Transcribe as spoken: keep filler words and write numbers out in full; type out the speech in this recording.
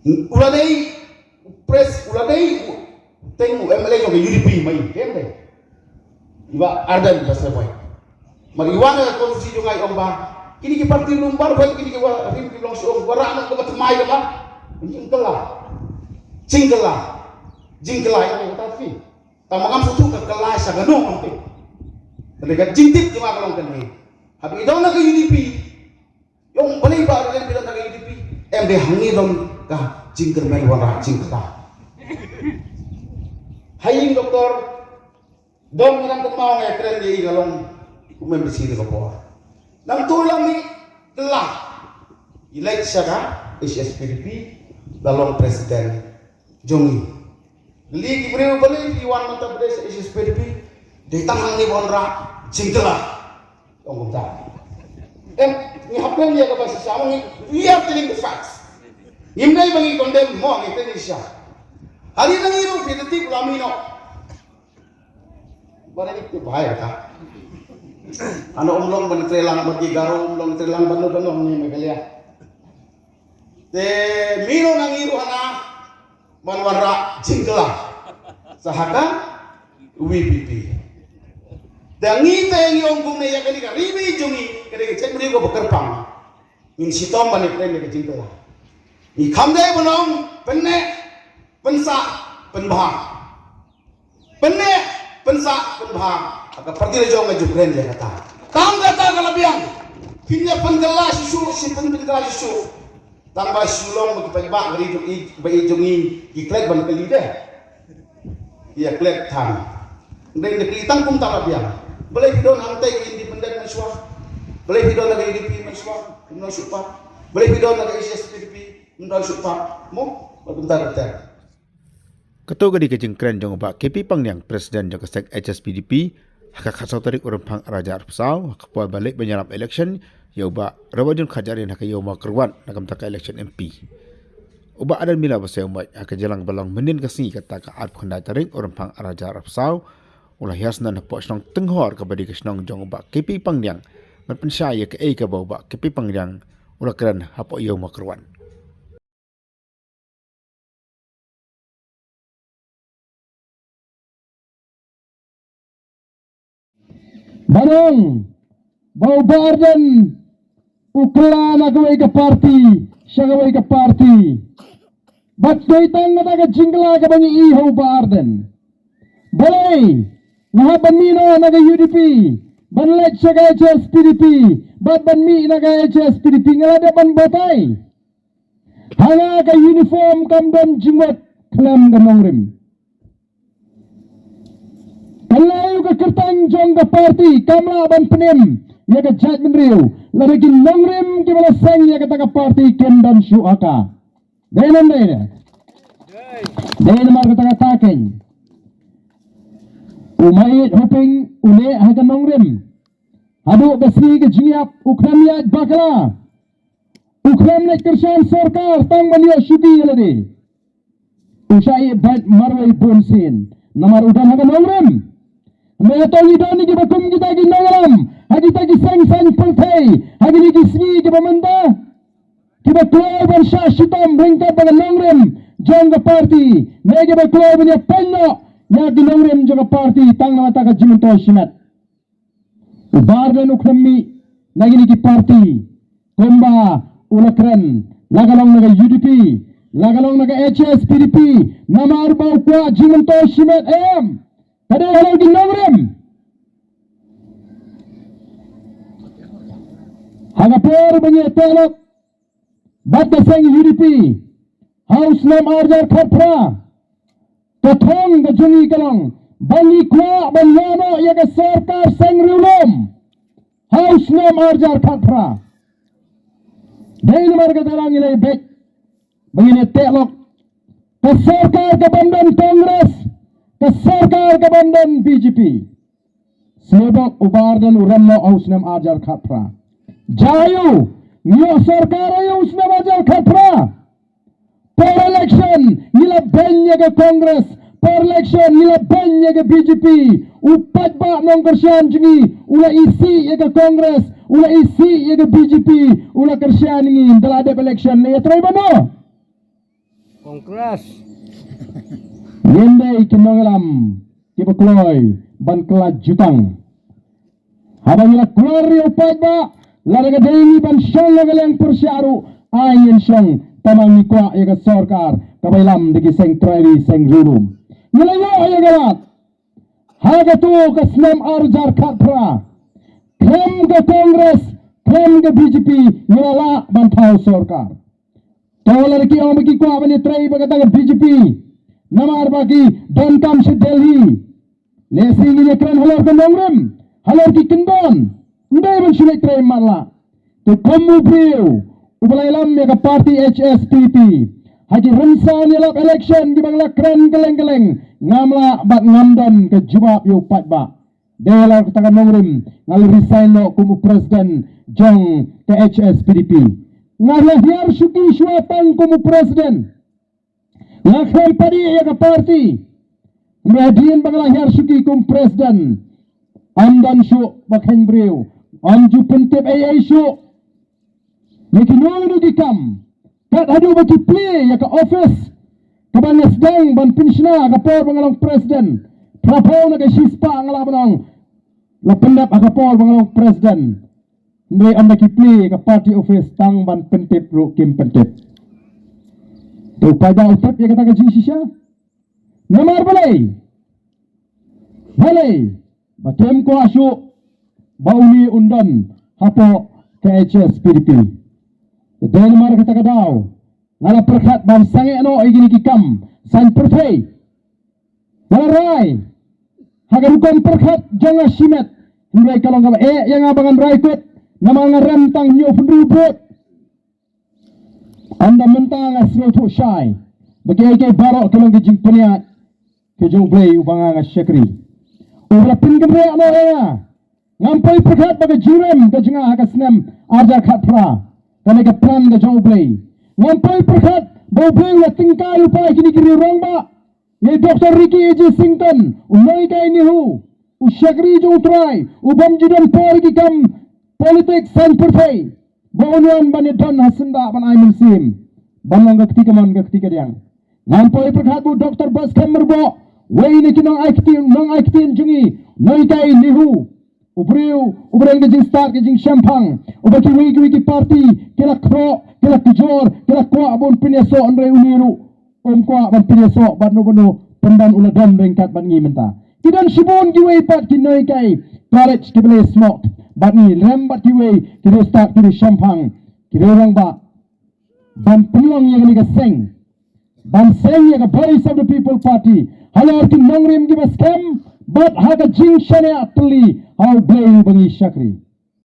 U la dei u pres, u la dei u teng u M L A jong ka U D P mai, em dei. I Bah Ardent Basaiawmoit. Mar i wan ha ka constituency jong nga i ong ba kine ki parti ruh baroh kine ki wa rim ki long shu ong ba rah noh kaba thymmai kaba jingkylla. Jingkylla. Jingkylla ïa kata phi. Tang ba ngam sngewthuh ka kylla sha kano ngam tip. Ka dei ka jingtip jong nga ka long kane. Haba i don ha ka U D P, ïa u balei ba ren phi don ha ka U D P? Em dei hangne don ka jingkyrmen wanrah jingkylla. Ha ïing doktor don ngan kynmaw nga ïakren ïa i, nga long u mem bisi da ka por. Nangta la mih kylla. I leit sha ka H S P D P, la long president jong i. Kylli ki briew balei phi wan mynta ba dei sha H S P D P? Dei tang hangne ba wanrah jingkylla. Ong kumta. Em, ngi hap kren ïa kaba shisha, ngi, we are telling the facts. Ngim dei ba ngi condemn mo, ngi kren shisha. Hadien ngi ruh phi tip la mih noh. Ba dei tip bha ïa kata. Ano um long ban trei lang bad ki Garo, um long trei lang ban no ban no hangne Meghalaya. Te mih noh na ngi ruh hana ban wanrah jingkylla sha ka V P P. Te ngi te ngi ong kumne ïa kane ka ri jong ngi, ka dei ka jaitbynriew kaba kyrpang. Ngin shitom ban ïakren ïa ka jingkylla. Ngi kham dei ban ong pynneh, pynsah, pynbha. Pynneh, pynsah, pynbha. Ha ka parti la jong nga ju kren ïa kata. Tang kata ka la biang. Phin ïa pynkylla shuh shuh, shu pyn, pynkylla shuh shuh. Tang ba shu long ba ki paidbah ba ri jong i, ba ri jong i ki klet ban kylli de. Ïa klet than. Dei da kylli tang kumta la biang. Balei phi don hangtei ka independent mynshuwa? Balei phi don ha ka U D P mynshuwa? Ym don shuh pat. Balei phi don ha ka H S P D P? Ym don shuh pat. Mo? Ba kumta ka ter. Kato ka dei ka jingkren jong u Bah K P Pangniang, President jong ka seng H S P D P, ha ka khatsaw tarik u Rymphang arhajar arphew saw, ha ka por ba leit ban ïalam election ïa u Bah Rawadyun Kharjahrin ha ka Ïew Mawkyrwat na ka bynta ka election M P. U Bah Ardent Miller Basaiawmoit ha ka jingïalang ba long mynnin ka sngi, kata ka arphew khyndai tarik u Rymphang arhajar arphew saw, u la hiar snem hapoh shnong Tynghor kaba dei ka shnong jong u Bah K P Pangniang, ban pynshai ïa kaei kaba u Bah K P Pangniang u la kren hapoh Ïew Mawkyrwat. Ba ong ba u Bah Ardent u kylla na kawei ka parti sha kawei ka parti. Bad dei tang kata ka jingkylla kaba ngi ïohi ha u Bah Ardent. Balei nga hap ban mih noh na ka U D P, ban leit sha ka H S P D P, bad ban mih na ka H S P D P, nga la dep ban batai ha nga ka uniform kam don jingmut khlem ka nongrim. Ka la ïoh ka kyrteng jong ka parti kam lah ban pynim ïa ka jaitbynriew, lada ki nongrim kiba la seng ïa kata ka parti kim don shuh ha ka. Dei ne ym dei? Dei namar kata kata keiñ u Maieit Hoping u leh ha ka nongrim. Haduh ba sngi ka jingïap u khlem ïaid bakla. U khlem leit kyrshan sorkar tang ban ïoh shuki ïa lade. U shah ïeh bad marwei bun sien namar u don ha ka nongrim. Hynrei hato ngi don ïa kiba kum kita ki nongïalam ha kita ki seng saiñ pyrthei ha kine ki sngi kiba mynta, kiba kloi ban shah shitom ryngkat bad ka nongrim jong ka parti, ne kiba kloi ban ïa pynnoh ïa ki nongrim jong ka parti tang namar ka jingmyntoi shimet. U Bah Ardent u khlem mih na kine ki parti kumba u la kren, la ka long na ka U D P, la ka long na ka H S P D P, namar ba u kwah jingmyntoi shimet em. Ka dei halor ki nongrim. Ha ka por ba ngi ïa teh lok bad ka seng U D P ha u snem arhajar khatphra, ka thong ka jong ngi ka long ba ngi kwah ban ïoh noh ïa ka sorkar seng riewlum ha u snem arhajar khatphra. Dei namar kata ngi la ïa beit ba ngin ïa teh lok ka sorkar kaban don Congress, ka sorkar kaban don B J P. Sngewbha u Bah Ardent u rem noh ha u snem arhajar khatphra. Jia aiu ngi ïoh sorkar ha u snem arhajar khatphra? Por election ngi la beiñ ïa ka Congress, por election ngi la beiñ ïa ka B J P. U paidbah nongkyrshan jong ngi u la isih ïa ka Congress, u la isih ïa ka B J P, u la kyrshan ïa ngi. Ynda la dep election la ïatrei bano. Congress. Ngin dei ki nongïalam kiba kloi ban kylla jutang. Haba ngi la kular ïa u paidbah, lada ka dei ngi ban shong na ka liang pyrshah ruh, ai ngin shong, tangba ngi kwah ïa ka sorkar kaba ïalam da ki seng trai ri seng riewlum. Ngi la ïoh ïa ka lad ha katu ka snem ar hajar khatphra. Khlem ka Congress, khlem ka B J P, ngi la lah ban thaw sorkar. To lada ki ong ba ki kwah ban ïatrei bad kata ka B J P, namar ba ki donkam sha Delhi. Lehse ngin ïakren halor ka nongrim, halor ki kyndon, ym dei ban shu leit trei matlah. Te kum u briew uba la ïalam ïa ka party H S P D P, ha ki rynsan ïalap election kiba nga la kren kylleng kylleng, ngam lah bad ngam don ka jubab ïa u paidbah. Dei halor kata ka nongrim nga la resign noh kum u president jong ka H S P D P. Nga la hiar shuki shuwa tang kum u president. Nga khlem pat ïeh ïa ka party. Hynrei hadien ba nga la hiar shuki kum president, ym don shuh ba kheiñ briew, ym ju pyntip ei ei shuh ïa kino kino ki kam. Kat haduh ba ki plie ïa ka office kaba nga sdang ban pynshna ha ka por ba nga long president. Phra phew na ka shispah nga la ban ong la pyndep ha ka por ba nga long president. Hynrei ynda ki plie ïa ka party office tang ban pyntip ruh kim pyntip. Te u paidbah u tip ïa kata ka jingshisha. Namar balei? Balei ba kim kwah shuh ba une un don hapoh ka H S P D P? Te dei namar kata ka daw nga la pyrkhat ban sangeh noh ïa kine ki kam saiñ pyrthei. Nga la rai ha ka rukom pyrkhat jong nga shimet, hynrei ka long kaba eh ïa nga ba ngan rai kut, namar nga rem tang hynñiewphew hynriew vote. Ynda mynta nga sngewthuh shai ba kiei kiei baroh ki long ki jingpynïaid ki jong U Blei uba nga nga shakri. Uba la pynkynriah noh ïa nga. Ngam poi pyrkhat ba ka jingrem ka jong nga ha ka snem ar hajar khatphra ka dei ka plan ka jong U Blei. Ngam poi pyrkhat ba U Blei u la tyngkai lypa ïa kine ki riew rangbah, ïa i Doctor Ricky A J Syngkon, u Nonghikai NEHU, u shakri jong U Trai, u bym ju don por ïa ki kam politics saiñ pyrthei, ba un wan ban ïadon ha syndah ban ai mynsiem ban long ka kti kamon ka kti kadiang. Ngam poi pyrkhat ba u Doctor Batskhem Myrboh, uwei na ki nongai ktien, nongai ktien jong ngi, Nonghikai NEHU, u briew uba don ka jingstad ka jingshemphang, uba kiwei kiwei ki party ki la khroh, ki la kjor, ki la kwah ban pynïasoh, hynrei une ruh um kwah ban pynïasoh bad uno uno, pynban u la don ryngkat bad ngi mynta. Ki don shibun kiwei pat ki Nonghikai College kiba la ïasnoh bad ngi, lem bad kiwei ki riewstad ki riewshemphang, ki riewrangbah, ban pynlong ïa kane ka seng, ban seng ïa ka Voice of the People Party halor ki nongrim kiba skhem bad ha ka jingshaniah tylli ha U Blei uba ngi shakri.